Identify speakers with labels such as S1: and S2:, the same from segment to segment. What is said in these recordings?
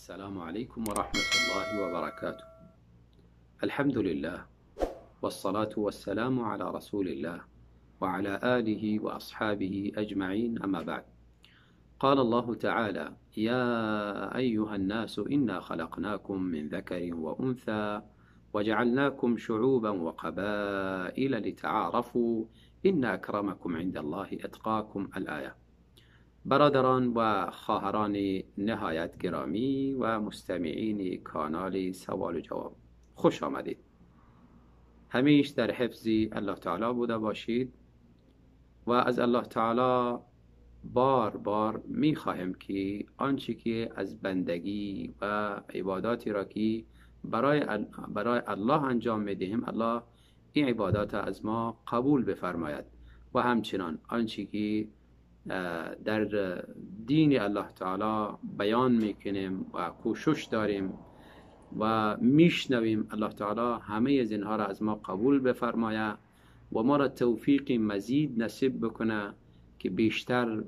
S1: السلام علیکم و رحمة الله و برکاته. الحمد لله والصلاة والسلام على رسول الله وعلى آله وأصحابه أجمعين، أما بعد. قال الله تعالى: يا أيها الناس إنا خلقناكم من ذكر وأنثى وجعلناكم شعوبا وقبائل لتعارفوا إن أكرمكم عند الله أتقاكم. الآية. برادران و خواهران نهایت گرامی و مستمعین کانال سوال و جواب، خوش آمدید. همیش در حفظ الله تعالی بوده باشید و از الله تعالی بار بار میخواهم که آنچه که از بندگی و عباداتی را که برای الله انجام میدهیم، الله این عبادات از ما قبول بفرماید و همچنان آنچه که در دین الله تعالی بیان میکنیم و کوشش داریم و میشنویم، الله تعالی همه از اینها را از ما قبول بفرماید و ما را توفیق مزید نصیب بکنه که بیشتر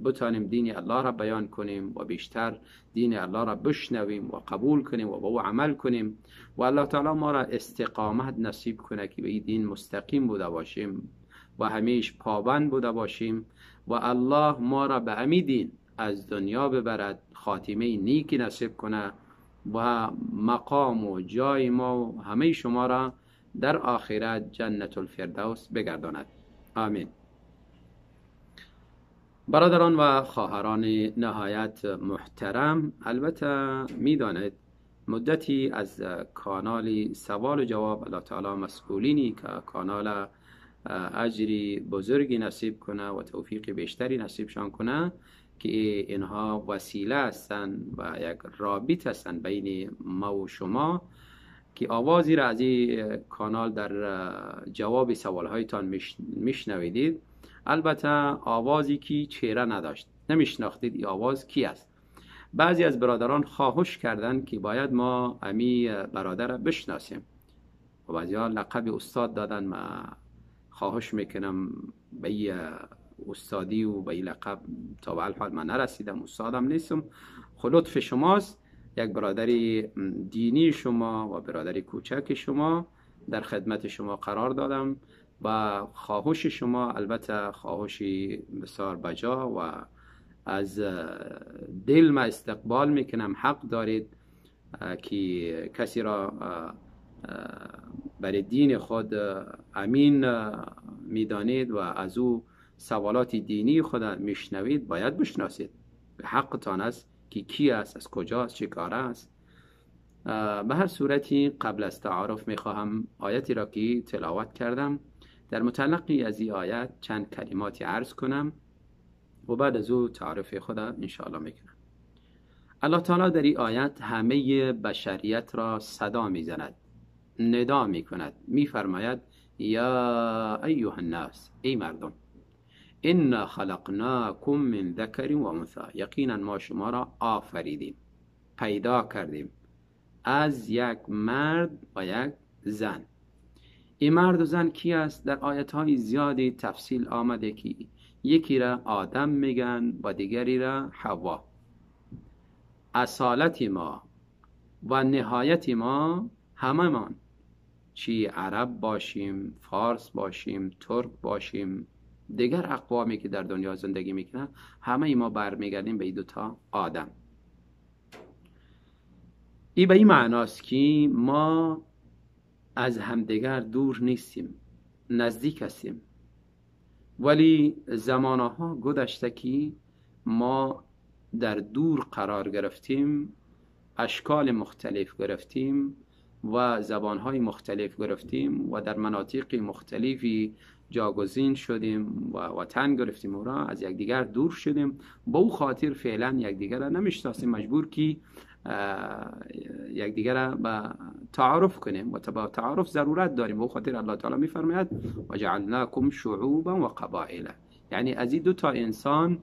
S1: بتانیم دین الله را بیان کنیم و بیشتر دین الله را بشنویم و قبول کنیم و با او عمل کنیم و الله تعالی ما را استقامت نصیب کنه که به این دین مستقیم بوده باشیم و همیش پابند بوده باشیم و الله ما را به امی دین از دنیا ببرد، خاتمه نیکی نصیب کنه و مقام و جای ما و همه شما را در آخرت جنت الفردوس بگرداند. آمین. برادران و خواهران نهایت محترم، البته میدانید مدتی از کانال سوال و جواب الله تعالی مسئولینی که کانال اجری بزرگی نصیب کنه و توفیق بیشتری نصیبشان کنه که اینها وسیله هستند و یک رابط هستند بین ما و شما که آوازی را از این کانال در جواب سوالهایتان میشنویدید. البته آوازی که چهره نداشت، نمیشناختید این آواز کی است. بعضی از برادران خواهش کردند که باید ما امی برادر را بشناسیم و بعضی ها لقب استاد دادن. ما خواهش میکنم به این استادی و به این لقب تا به حال من نرسیدم، استادم نیستم. خب لطف شماست، یک برادر دینی شما و برادر کوچک شما در خدمت شما قرار دادم و خواهش شما البته خواهش بسیار بجا و از دل ما استقبال میکنم. حق دارید که کسی را برای دین خود امین میدانید و از او سوالات دینی خود میشنوید، باید بشناسید. حقتان است که کی است، از کجاست، چه کاره است. به هر صورتی قبل از تعارف میخواهم آیتی را که تلاوت کردم در متلقی از این آیت چند کلماتی عرض کنم و بعد از او تعارف خود انشاءالله میکنم. الله تعالی در این آیت همه بشریت را صدا میزند، ندا میکند، میفرماید: یا ایها الناس، ای مردم، انا خلقناکم من ذکر و انثی، یقینا ما شما را آفریدیم، پیدا کردیم از یک مرد و یک زن. این مرد و زن کی است؟ در آیت های زیادی تفصیل آمده که یکی را آدم میگن و دیگری را حوا. اصالت ما و نهایت ما هممان، چی عرب باشیم، فارس باشیم، ترک باشیم، دیگر اقوامی که در دنیا زندگی میکنن، همه ما برمیگردیم به این دوتا آدم. این به این معناست که ما از همدیگر دور نیستیم، نزدیک هستیم، ولی زمانها گذشته که ما در دور قرار گرفتیم، اشکال مختلف گرفتیم و زبانهای مختلف گرفتیم و در مناطق مختلفی جاگزین شدیم و وطن گرفتیم و را از یکدیگر دور شدیم. با او خاطر فعلا یکدیگر را نمیشناسیم، مجبور که یکدیگر را به تعارف کنیم و با تعارف ضرورت داریم. به او خاطر الله تعالی میفرماید و جعلناکم شعوبا و قبائل، یعنی از این دو تا انسان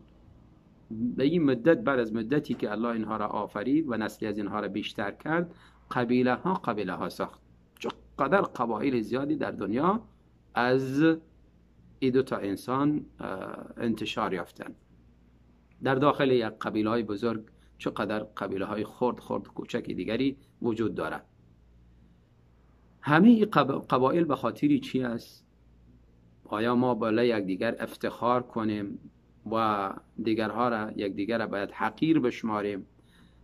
S1: به این مدت، بعد از مدتی که الله اینها را آفرید و نسلی از اینها را بیشتر کرد، قبیله ها قبیله ها ساخت. چقدر قبایل زیادی در دنیا از این دو تا انسان انتشار یافتن. در داخل یک قبیله های بزرگ چقدر قبیله های خرد خرد کوچک دیگری وجود دارد. همه قبایل به خاطر چی است؟ آیا ما بالای یکدیگر افتخار کنیم و دیگرها را یکدیگر را باید حقیر بشماریم،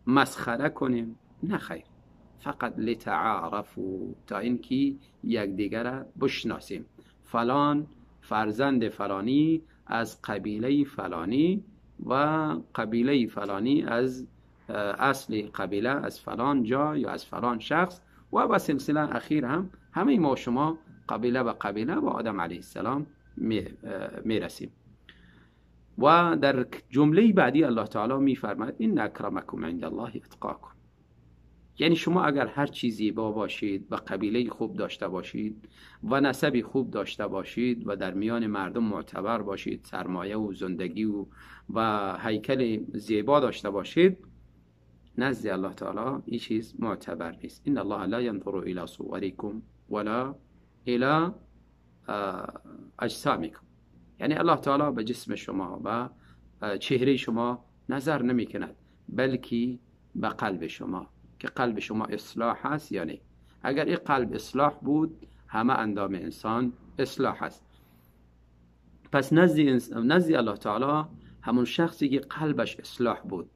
S1: مسخره کنیم؟ نه خیر، فقط لتعارفوا، تا اینکه یکدیگر را بشناسیم. فلان فرزند فلانی از قبیله فلانی و قبیله فلانی از اصل قبیله از فلان جا یا از فلان شخص، و به سلسله اخیر هم همه ما شما قبیله به قبیله و آدم علیه السلام میرسیم. و در جمله بعدی الله تعالی میفرماید این اکرمکم عند الله اتقاکم، یعنی شما اگر هر چیزی با باشید و قبیله خوب داشته باشید و نسبی خوب داشته باشید و در میان مردم معتبر باشید، سرمایه و زندگی و هیکل زیبا داشته باشید، نزد الله تعالی این چیز معتبر نیست. ان الله لا ينظر الى صورکم ولا الى اجسامکم، یعنی الله تعالی به جسم شما و چهره شما نظر نمی کند، بلکه به قلب شما، که قلب شما اصلاح هست. یعنی اگر این قلب اصلاح بود، همه اندام انسان اصلاح هست. پس نزد الله تعالی همون شخصی که قلبش اصلاح بود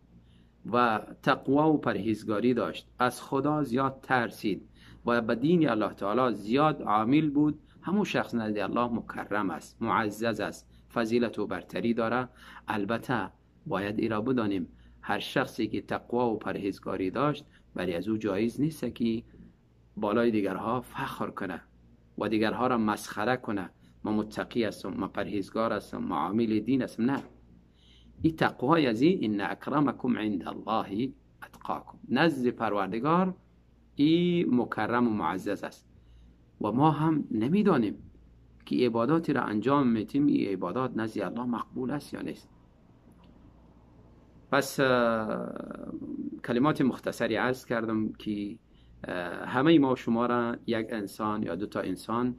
S1: و تقوا و پرهیزگاری داشت، از خدا زیاد ترسید و به دین الله تعالی زیاد عامل بود، همون شخص نزد الله مکرم است، معزز است، فضیلت و برتری داره. البته باید ایرا بدانیم هر شخصی که تقوا و پرهیزگاری داشت، برای از او جایز نیست که بالای دیگرها فخر کنه و دیگرها را مسخره کنه. ما متقی هستم، ما پرهیزگار هستم، ما عامل دین هستم. نه، این تقوای از این ان اکرمکم عند الله اتقاکم، نزد پروردگار این مکرم و معزز است. و ما هم نمیدانیم که عباداتی را انجام میتیم، این عبادات نزد الله مقبول است یا نیست. پس کلمات مختصری عرض کردم که همه ما شما را یک انسان یا دو تا انسان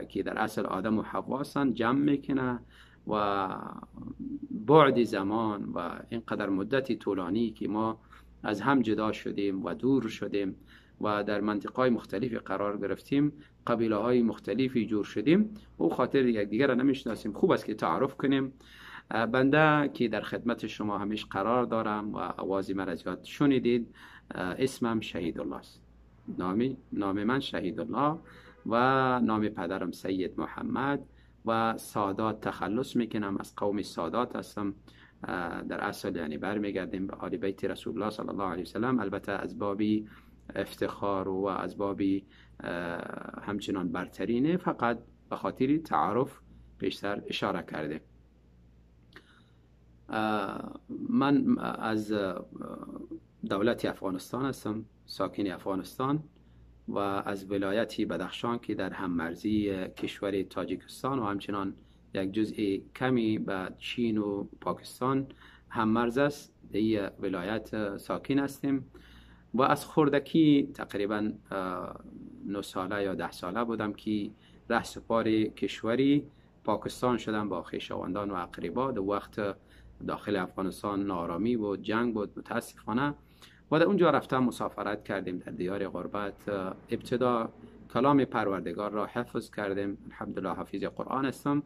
S1: که در اصل آدم و حوا هستند جمع میکنه و بعد زمان و اینقدر مدتی طولانی که ما از هم جدا شدیم و دور شدیم و در منطقه‌های مختلفی قرار گرفتیم، قبیله های مختلفی جور شدیم و خاطر یکدیگر را نمیشناسیم. خوب است که تعارف کنیم. بنده که در خدمت شما همیش قرار دارم و آواز مرا زیاد شنیدید، اسمم شهیدالله است. نام من شهیدالله و نام پدرم سید محمد و سادات تخلص میکنم، از قوم سادات هستم. در اصل یعنی برمیگردیم به آل بیت رسول الله صلی الله علیه وسلم، البته از بابی افتخار و از بابی همچنان برترینه، فقط به خاطر تعارف بیشتر اشاره کرده. من از دولت افغانستان هستم، ساکن افغانستان و از ولایتی بدخشان که در هممرزی کشور تاجیکستان و همچنان یک جزء کمی به چین و پاکستان هممرز است، در این ولایت ساکن هستیم. و از خردکی تقریبا 9 ساله یا 10 ساله بودم که رهسپار کشوری پاکستان شدم با خویشاوندان و اقربا. در وقت داخل افغانستان نارامی بود، جنگ بود متاسفانه، و در اونجا رفتم مسافرت کردیم در دیار غربت. ابتدا کلام پروردگار را حفظ کردیم، الحمدلله حافظ قرآن هستم.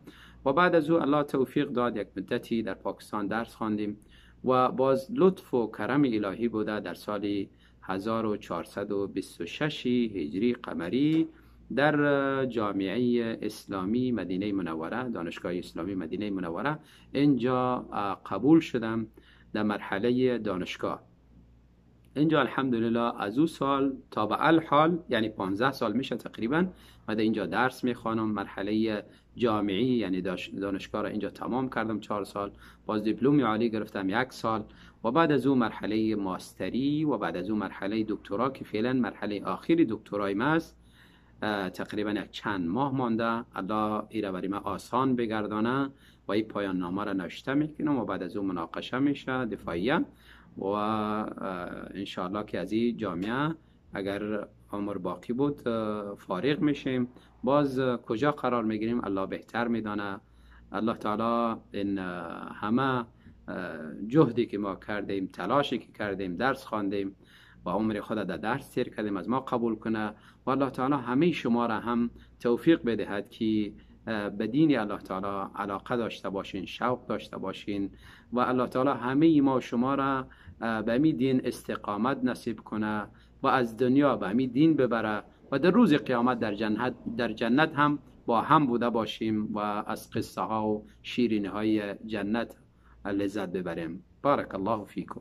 S1: و بعد از او الله توفیق داد یک مدتی در پاکستان درس خواندیم و باز لطف و کرم الهی بوده در سال 1426 هجری قمری در جامعه اسلامی مدینه منوره، دانشگاه اسلامی مدینه منوره، اینجا قبول شدم در مرحله دانشگاه. اینجا الحمدلله از او سال تا به الحال، یعنی 15 سال میشه تقریبا، من اینجا درس میخوانم. مرحله جامعی یعنی دانشگاه را اینجا تمام کردم 4 سال، باز دیپلم عالی گرفتم 1 سال، و بعد از او مرحله ماستری و بعد از او مرحله دکترا که فعلا مرحله آخری دکترای ما است، تقریبا یک چند ماه مانده. الله ایره برای ما آسان بگردانه و این پایان نامه را نوشته میکنم و بعد از او مناقشه میشه دفاعیه و انشاءالله که از این جامعه اگر عمر باقی بود فارغ میشیم. باز کجا قرار میگیریم الله بهتر میدانه. الله تعالی این همه جهدی که ما کردیم، تلاشی که کردیم، درس خواندیم و عمر خود در درس تیر کردیم از ما قبول کنه و الله تعالی همه شما را هم توفیق بدهد که به دین الله تعالی علاقه داشته باشین، شوق داشته باشین و الله تعالی همه ما شما را به می دین استقامت نصیب کنه و از دنیا به می دین ببره و در روز قیامت در جنت هم با هم بوده باشیم و از قصه ها و شیرینی های جنت لذت ببریم. بارك الله فيكم.